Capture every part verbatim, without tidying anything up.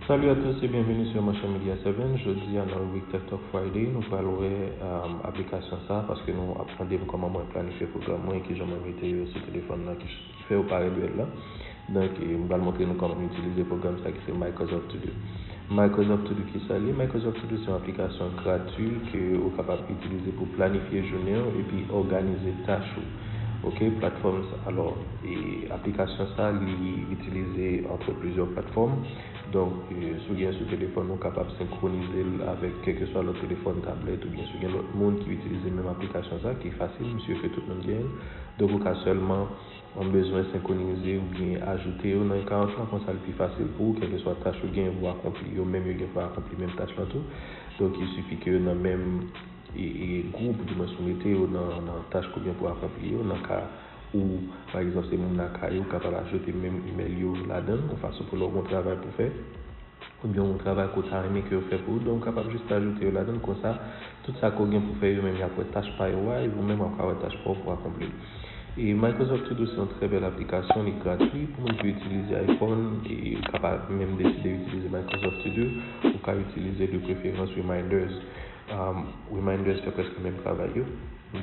Salut à tous et bienvenue sur Mansion Media seven. Jodi a nan ribrik Tech Talk Friday, nou pral wè um, aplikasyon sa paske nou ap mande m kòman mwen planifye pwogram mwen, kijan mwen mete yo sou telefòn nan ki fè yo parèt bèl la. Donk, m pral montre nou kòman m itilize pwogram sa ki se Microsoft To Do. Microsoft To Do ki sa li? Microsoft To Do se yon aplikasyon gratwi ke ou kapab itilize pou planifye jounen w epi òganize tach ou. Ok, platfòm sa, alò, e aplikasyon sa li itilize antre plizyè platfòm. Donk, si w gen sou telefòn ou kapab senkwonize l avèk kèlkeswa lòt telefòn, tablèt, oubyen si w gen lòt moun ki itilize menm aplikasyon sa, ki fasil, m si ke tout moun gen l. Donk, ou ka sèlman bezwen senkwonize oubyen ajoute yo nan ekran an, konsa l pi fasil pou ou, kèlkeswa tach ou gen pou akonpli, yo menm yo gen pou akonpli menm tach lan tou. Donk, il suffit ke yo nan menm e, e gwoup, di mwens ou mete yo nan, nan tach ke w gen pou akonpli yo, nan ka ou, pa egzanp, se moun lakay ou, ou kapab ajoute menm imèl yo ladan l, yon fason pou lè w gen yon travay pou fè, oubyen yon travay ke w ta renmen ke yo fè pou ou, donk ou kapab jis ajoute yo ladan l, konsa, tout sa ke w gen pou fè yo menm y ap wè tach pa yo a, epi ou menm w ap ka wè tach pa w pou akonpli. E Microsoft To Do se yon trè bèl aplikasyon, li gratwi pou moun ki itilize iPhone, e ou kapab menm deside itilize Microsoft To Do, ou ka itilize de preferans Reminders. Um, Reminders fè prèske menm travay yo.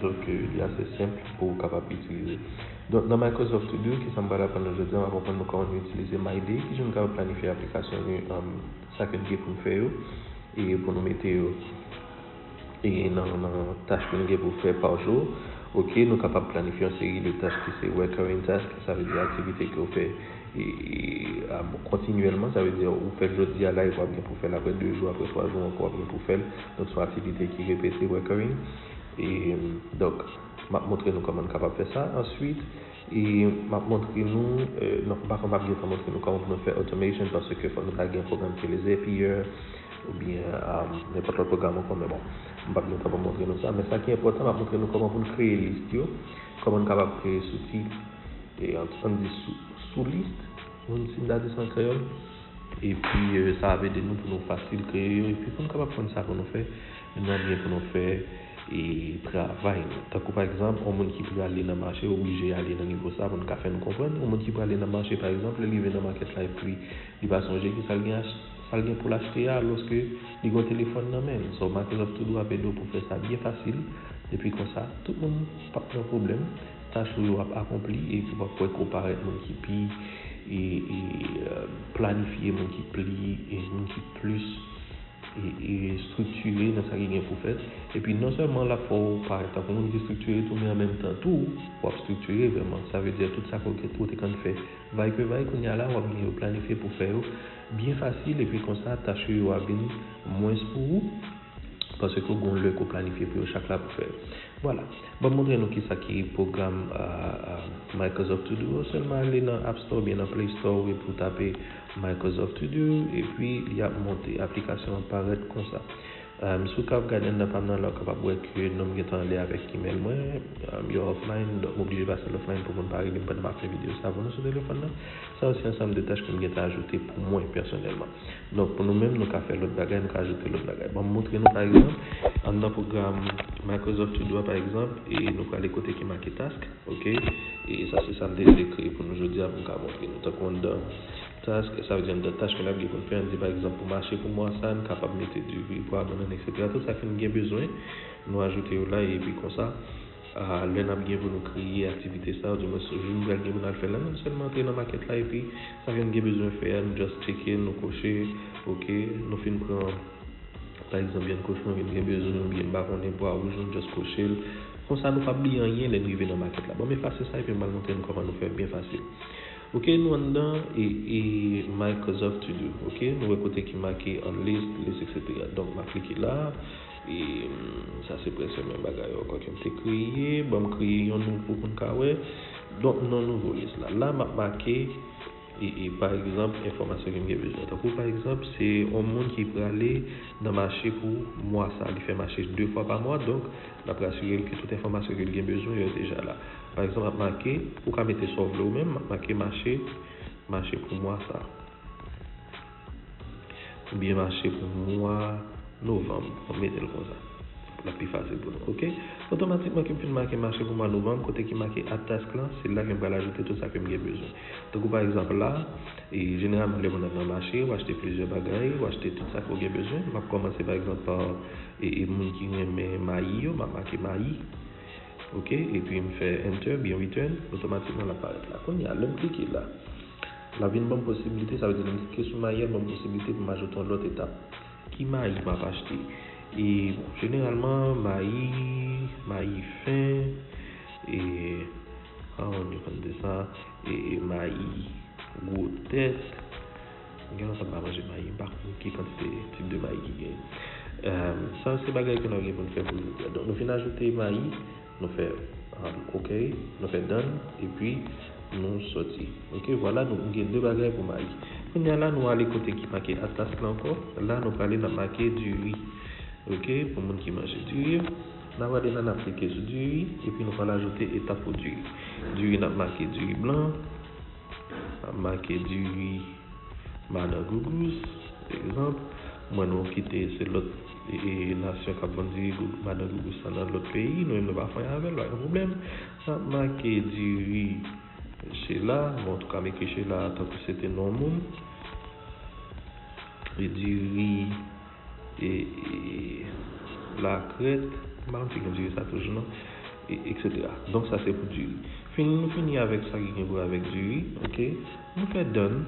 Donk, li ase senp pou ou kapab itilize. Donk, nan Microsoft To Do, kisa m pral aprann nou jodi a? M ap aprann nou kòman nou itilize My Day, kijan nou kapab planifye aplikasyon nou, um, sa ke nou gen pou nou fè yo, e pou nou mete yo e nan, nan tach ke nou gen pou fè pa jou. Ok, nou kapab planifye yon seri de tach ki se recurring task, sa vle di aktivite ke w fè e, e, a, kontinyèlman, sa vle di ou fè l jodi a la, epi w ap gen pou fè l apre de jou, apre twa jou ankò, w ap gen pou fè l. Donk, se yon aktivite ki repete, recurring. E, donk, m ap montre nou kòman nou kapab fè sa. Answit, e, m ap montre nou, e, non, m pa, m p ap gentan montre nou kòman pou nou fè automation, paske fò nou ta gen pwogram ki rele Zapier, oubyen, um, nenpòt lòt pwogram ankò, men bon, m p ap gentan pou montre nou sa. Men sa ki enpòtan, m ap montre nou kòman pou nou kreye lis yo, kòman nou kapab kreye souti, e, an, an di sou, sou lis, nou, si m ta di sa an kreyòl. Epi, e, sa ap ede nou pou nou fasil kreye yo, epi pou nou kapab konn sa pou nou fè, nou gen pou nou fè, e, travay nou. Tankou pa egzanp, yon moun ki prale nan mache, oblije ale nan nivo sa pou nou ka fè nou konprann. Yon moun ki prale nan mache, pa egzanp, li rive nan makèt la, epi li pa sonje ki sa l gen ach-, sa l gen pou l achte a, alòske li gen yon telefòn nan men l. So, Microsoft To Do ap ede w pou fè sa byen fasil. Epi konsa, tout moun p ap nan pwoblèm. Tach ou yo ap akonpli, epi w ap wè ke w parèt moun ki pi, e, e, e, planifye, moun ki pli, e, moun ki plis e, e, estriktire nan sa ki gen pou fèt. Epi non sèlman l ap fè w parèt tankou moun ki estriktire tou, men an menm tan tou, w ap estriktire vrèman. Sa vle di tout sa ke w te konn fè vay ke vay, kounye a la, w ap gen yo planifye pou fè yo byen fasil, epi konsa, tach yo ap vin mwens pou ou, paske w gen lè ke w planifye pou yo chak la pou fè yo. Vwala. Ban m montre nou kisa ki pwogram, a, a, Microsoft To Do. Sèlman ale nan App Store oubyen nan Play Store epi w tape Microsoft To Do, epi li ap monte. Aplikasyon an parèt konsa. Um, si w ka ap gade anndan pa m nan la, w kapab wè ke non m gentan anlè avèk imèl mwen, um, you're offline, donk m oblije pase l offline pou moun pa rele m pandan m ap fè videyo sa pou nou sou telefòn nan. Sa yo se ansanm de tach ke m gentan ajoute pou mwen pèsonèlman. Donk, pou nou menm, nou ka fè lòt bagay, nou ka ajoute lòt bagay. Ban m montre nou, pa egzanp, anndan pwogram Microsoft To Do a, pa egzanp, e nou prale kote ki make task, ok? E sa se sa m te vle kreye pou nou jodi a, pou m ka montre nou. Tankou anndan task, sa vle di anndan tach ke n ap gen pou n fè, ann di, pa egzanp, pou mache pou mwa sa, n kapab mete diri, pwa, bannann, etsetera. Tout sa ke n gen bezwen, nou ajoute yo la, epi konsa, a, lè n ap gen pou nou kreye aktivite sa yo, di mwen, jou n pral gen pou n al fè l la, nou sèlman antre nan makèt la, epi sa ke n gen bezwen fè a, nou just tcheke l, nou koche, ok, nou fin pran, pa egzanp, vyann kochon, ke n gen bezwen, oubyen m pa konnen, pwa wouj, nou just koche l. Konsa, nou p ap bliye anyen lè n rive nan makèt la. Bon, m efase sa, epi m al montre nou kòman nou fè l byen fasil. Ok, nou anndan e, e Microsoft To Do. Ok, nou wè kote ki make unlist, list, etsetera. Donk, m ap klike la. E, mm, sa se prèske menm bagay yo ankò ke m te kreye. Ban m kreye yon nouvo pou n ka wè. Donk, nan nouvo lis la. La, m ap make, e, e, pa egzanp, enfòmasyon ke m gen bezwen. Tankou, pa egzanp, se yon moun ki prale nan mache pou mwa sa. Li fè mache de fwa pa mwa, donk, n ap rasire l ke tout enfòmasyon ke l gen bezwen yo deja la. Pa egzanp, m ap make, ou ka mete sa w vle ou menm, m ap make mache, mache pou mwa sa. Oubyen mache pou mwa novanm, m ap mete l konsa. l ap pi fasil pou nou, oke? Otomatikman ke m fin make mache pou mwa novanm, kote ki make add task lan, se la ke m pral ajoute tout sa ke m gen bezwen. Tankou pa egzanp la, e jeneralman lè moun ap nan mache, ou achte plizyè bagay, ou achte tout sa ke w gen bezwen. M ap kòmanse pa egzanp pa e, e moun ki renmen mayi yo, m ap make mayi. Oke, epi m fè enter, byen return, otomatikman l ap parèt la. Kounye a, lè m klike la, l ap vin ban m posiblite, sa vle di lè m klike sou mayi a, l ban m posiblite pou m ajoute yon lòt etap. Ki mayi m ap achte? E, bon, jeneralman, mayi, mayi fen, e, ah, nou konn di sa, e, e mayi gwo tèt. Gen lontan m pa manje mayi, m pa konn ki kantite tip de mayi ki genyen. Sa se bagay ke n ap gen pou n fè pou jodi a. Donk, nou fin ajoute mayi, nou fè, um, oke, nou fè done, epi nou sòti. Oke, vwala, nou gen de bagay pou mayi. Kounye a la, nou ale kote ki make add task la ankò. La, nou prale nan make diri. Oke, pou moun ki manje diri yo, n ap ale la, n ap klike sou diri, epi nou pral ajoute etap pou diri. Diri, n ap make diri blan, n ap make diri madan gougous, pa egzanp. Mwen, nou kite se lòt, e, e, nasyon k ap vann diri goug-, madan gougous sa nan lòt peyi, nou menm nou pa fè anyen avè l, pa gen pwoblèm. N ap make diri Sheila, bon, antouka, m ekri Sheila tankou se te non moun. E diri, e, e, lakrèt, m pa konn si gen diri sa toujou non, e, etsetera. Donk, sa se pou diri. Fin, nou fini avèk sa ki gen pou wè avèk diri, oke? Nou fè done.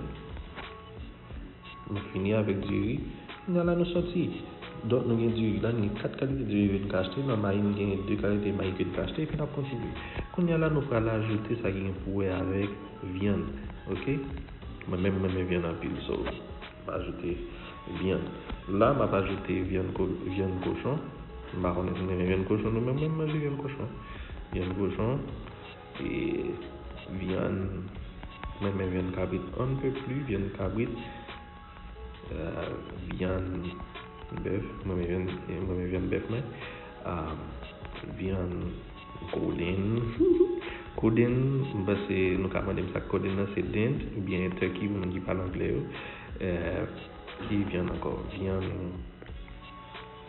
Nou fini avèk diri. Kounye a la, nou sòti. Donk, nou gen diri la, nou gen kat kalite diri ke n ka achte. Nan mayi, nou gen de kalite mayi ke n ka achte, epi n ap kontinye. Kounye a la, nou pral ajoute sa ki gen pou wè avèk vyann, oke? Mwen menm, mwen renmen vyann anpil, so, m ajoute vyann. La, m ap ajoute vyann ko-, vyann kochon. M pa konnen si nou renmen vyann kochon, nou menm, mwen, m manje vyann kochon. Vyann kochon, e vyann, mwen renmen vyann kabrit, on ne peut plus, vyann kabrit, euh, vyann bèf, mwen renmen vyann, mwen renmen vyann bèf, mwen, euh, vyann kodenn. Kodenn, m panse nou ka mande m sa k kodenn nan, se dent, oubyen turkey, pou moun ki pale anglè yo. Euh, ki vyann ankò? Vyann,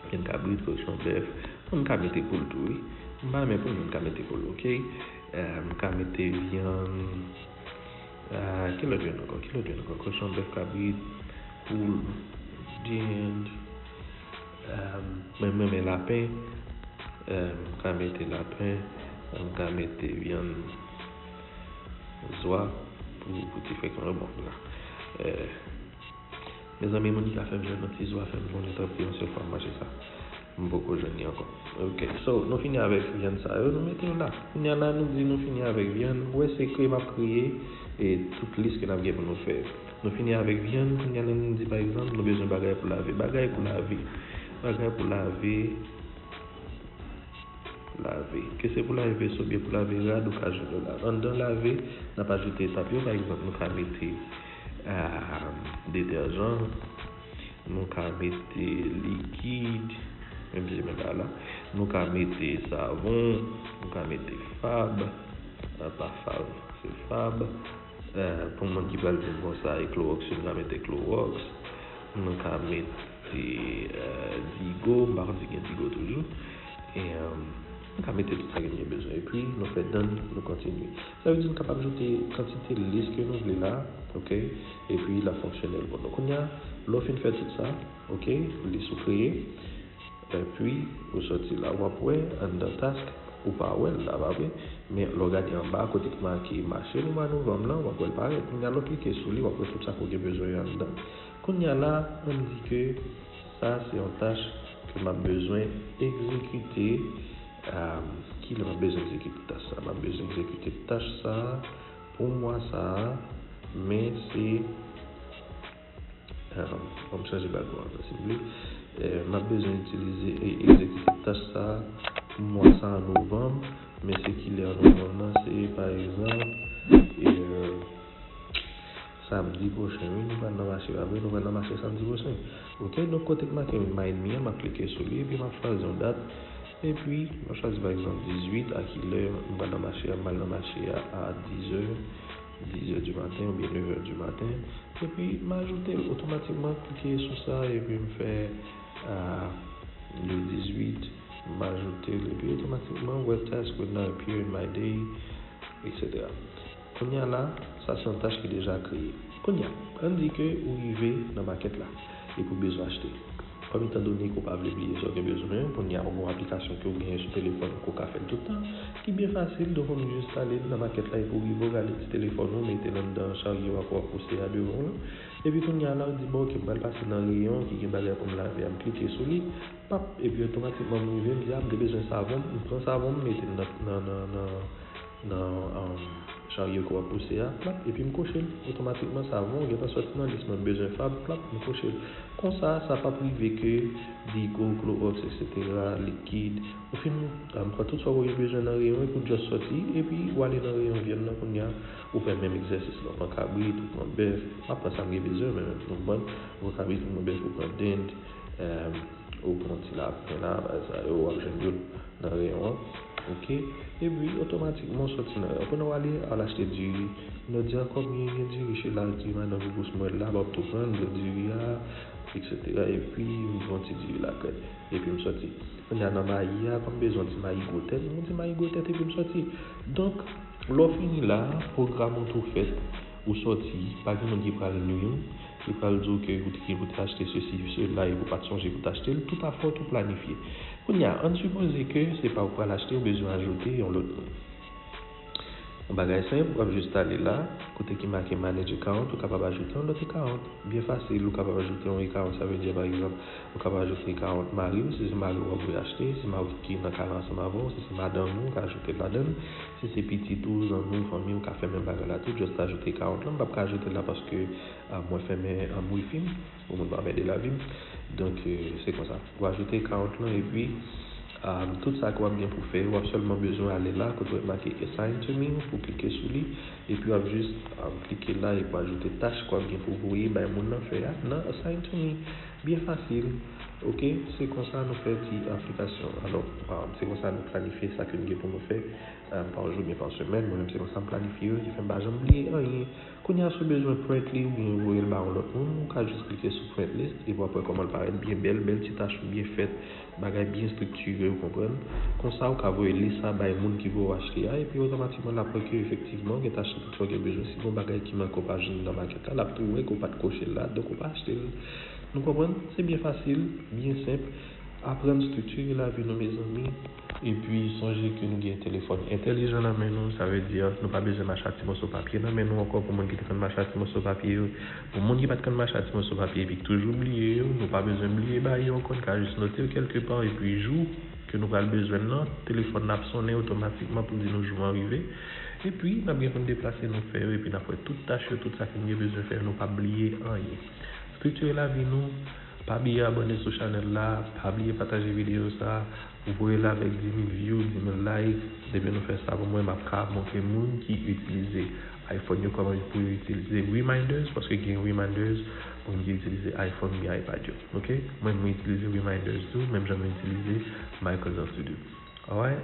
vyann kabrit, kochon, bèf. Moun ka mete poul tou, wi. M pa renmen poul, men m ka mete poul, oke? Euh, m ka mete vyann, euh, ki lòt vyann ankò? Ki lòt vyann ankò? Kochon, bèf, kabrit, poul, dend. Euh, mwen, mwen renmen lapen. Euh, m ka mete lapen. M ka mete vyann zwa pou, pou ti frèk mwen. Bon, la. Euh, Mezanmi, moun ki ka fè m jwenn yon ti zwa, fè m konnen, tanpri, yon sèl fwa m manje sa. M poko jwenn li ankò. Ok, so, nou fini avèk vyann sa yo, nou mete yo la. Kounye a la, nou di nou fini avèk vyann. Ou wè, se kreye m ap kreye, e tout lis ke n ap gen pou nou fè. Nou fini avèk vyann, kounye a la, nou di, pa egzanp, nou bezwen bagay pou lave. Bagay pou lave. Bagay pou lave. Lave. Ke se pou lave veso oubyen pou lave rad, ou ka jwenn yo la. Anndan lave, n ap ajoute etap yo. Pa egzanp, nou ka mete, ah, detèjan, nou ka mete likid, menm jan menm bagay la. Nou ka mete savon, nou ka mete fab, ah, pa fav, se fab. Eh, pou moun ki pral vin konsa, e klowòks, yo ka mete klowòks. Nou ka mete, eh, digo, m pa konn si gen digo toujou. E, eh, nou ka mete tout sa ke n gen bezwen. Epi, nou fè done, nou kontinye. Sa vle di nou kapab ajoute kantite lis ke nou vle la, ok? Epi, l ap fonksyonèl pou nou. Kounye a, lè w fin fè tout sa, ok? Lis ou kreye. Epi, ou sòti la, w ap wè anndan task, ou pa wè l la, pa vre? Men lè w gade anba, kote ki make mache pou mwa novanm lan, w ap wè l parèt. Kounye a, lè w klike sou li, w ap wè tout sa ke w gen bezwen yo anndan. Kounye a la, ann di ke sa se yon tach ke m ap bezwen egzekite. Ah, kilè m ap bezwen egzekite tach sa? M ap bezwen egzekite tach sa pou mwa sa, men se Ah, ban m chanje background la, silvouplè. Eh, m ap bezwen itilize e egzekite tach sa pou mwa sa an novanm, men se kilè an novanm nan? Se, pa egzanp, eh, samdi pwochen, wi, nou pral nan mache, pa vre? Nou pral nan mache samdi pwochen. Ok, donk kote k make mwa edmi an, m ap klike sou li, epi m ap chwazi yon dat. Epi, m ap chwazi, pa egzanp, dizuit, a kilè m pral nan mache a? M pral nan mache a a dizè, dizè di maten oubyen nevè di maten. Epi, m ajoute l otomatikman, klike sou sa, epi m fè, ah, le dizuit, M ajoute l epi otomatikman, well, task will now appear in my day, et cetera. Kounye a la, sa se yon tach ki deja kreye. Kounye a, ann di ke ou rive nan makèt la epi ou bezwen achte. Kòm etan done ke ou pa vle bliye sa ou gen bezwen, kounye a ou gen yon aplikasyon ke ou genyen sou telefòn ou ke ou ka fè l tout tan, ki byen fasil, donk ou jis ale nan makèt la epi ou rive ou rale ti telefòn ou, mete l anndan charyo a ke w ap pouse a devan w lan. Epi kounye a la, ou di, bon, ok, m pral pase nan reyon ki gen bagay pou m lave a, m klike sou li, pap, epi otomatikman m rive, m di, a, m te bezwen savon, m pran savon, m mete l nan, nan, nan, nan, nan, um, charyo ke w ap pouse a, plap, epi m koche l. Otomatikman, savon gentan sòti nan lis mwen, m bezwen fab, plap, m koche l. Konsa, sa p ap rive ke Digo, Clorox, et cetera, likid, ou fin, um, pran tout sa w bezwen nan reyon, epi ou just sòti, epi ou ale nan reyon vyann nan, kounye a, ou fè menm egzèsis la, ou pran kabrit, ou pran bèf, m ap pran sa m gen bezwen, men menm, ou pran, ou pran kabrit, ou pran bèf, ou pran dend, um, ou pran ti lapren la, bagay sa yo, w ap jwenn yo nan reyon an. Ok? Epi, otomatikman, w sòti nan reyon. Pandan w ale, al achte diri. Nou di ankò, m gen diri che la, diri madanm Gougous mwen la, m ap tou pran, m pran diri a, et cetera. Epi, m pran ti diri la, krèd. Epi, m sòti. Kounye a, nan mayi a, kòm m bezwen ti mayi gwo tèt, m pran ti mayi gwo tèt, epi m sòti. Donk, lè w fini la, pwogram ou tou fèt, ou sòti, pa gen moun ki pral nwi w, ki pral di w ke ou te gen pou te achte sesi, sela, epi ou pa t sonje pou te achte l, tout afè w tou planifye. Kounye a, ann sipoze ke se pa ou k pral achte, ou bezwen ajoute yon lòt moun. Yon bagay senp, w ap jis ale la, kote ki make manage account, ou kapab ajoute yon lòt account. Byen fasil, ou kapab ajoute yon account, sa vle di, pa egzanp, ou kapab ajoute account mari w, si se mari w w ap voye achte, si mari w ki nan kay la ansanm avè w, si se madanm ou, ou ka ajoute l ladan l, si se pitit ou, zanmi w, fanmi w, ou ka fè menm bagay la tou, just ajoute account lan, m p ap ka ajoute l la paske, ah, mwen fèmen, ah, wifi m, pou moun pa anmède lavi m. Donk, euh, se konsa. Ou ajoute account lan, epi, um, tout sa ke w ap gen pou fè, w ap sèlman bezwen ale la, kote w wè make assign to me, pou klike sou li, epi w ap jis, um, klike la, epi w ajoute tach ke w ap gen pou voye bay moun nan fè a nan assign to me. Byen fasil. Ok, se konsa nou fè ti aplikasyon. Alò, um, se konsa nou planifye sa ke nou gen pou nou fè, um, pa jou oubyen pa semèn. Mwen menm, se konsa m planifye yo, ki fè m pa janm bliye anyen. Kounye a, si w bezwen print li oubyen voye l ba yon lòt moun, ou ka jis klike sou print list, epi w ap wè kòman l parèt byen bèl, bèl ti tach byen fèt, bagay byen estriktire, ou konprann. Konsa, ou ka voye lis sa bay moun ki voye w achte a, epi otomatikman, l ap wè ke efektivman, ou gentan achte tout sa w gen bezwen. Si gen yon bagay ki manke w pa jwenn nan makèt la, l ap tou wè ke w pa t koche l la, donk ou pa achte l. Nou konprann? Se byen fasil, byen senp. Aprann estriktire lavi nou, mezanmi. Epi, sonje ke nou gen telefòn entèlijan nan men nou, sa vle di, nou pa bezwen mache ak ti moso papye nan men nou ankò pou moun ki te konn mache ak ti moso papye yo. Pou moun ki pa t konn mache ak ti moso papye epi ki toujou bliye yo, nou pa bezwen bliye bagay yo ankò, n ka jis note yo kèlke pa, epi jou ke nou pral bezwen l lan, telefòn nan ap sonnen otomatikman pou di nou jou an rive. Epi, n ap gen pou n deplase nou fè yo, epi n ap wè tout tach yo, tout sa ke nou gen bezwen fè yo, nou p ap bliye anyen. Estriktire lavi nou, pa bliye abòne sou chanèl la, pa bliye pataje videyo sa, voye l avèk dis mil view, dis mil like. Depi nou fè sa pou mwen, m ap ka montre moun ki itilize iPhone yo kòman pou yo itilize reminders, paske gen reminders pou moun ki itilize iPhone oubyen iPad yo. Ok? Mwen, mwen itilize reminders tou, menm jan mwen itilize Microsoft To Do. Alright?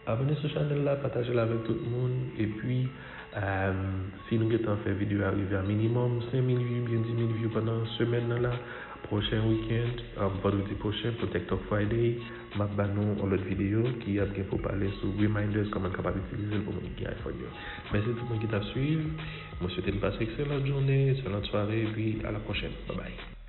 Abòne sou chanèl la, pataje l avèk tout moun, epi, um, si nou gentan fè videyo a rive a minimòm senk mil view oubyen dis mil view pandan semèn nan la, pwochen wikenn, um, vandredi pwochen pou Tech Talk Friday, m ap ba nou yon lòt videyo ki ap gen pou pale sou reminders, kòman n kapab itilize l pou moun ki gen iPhone yo. Mèsi tout moun ki t ap swiv. Mwen swete n pase ekselan jounen, ekselan sware, epi a la pwochèn. Bye bye.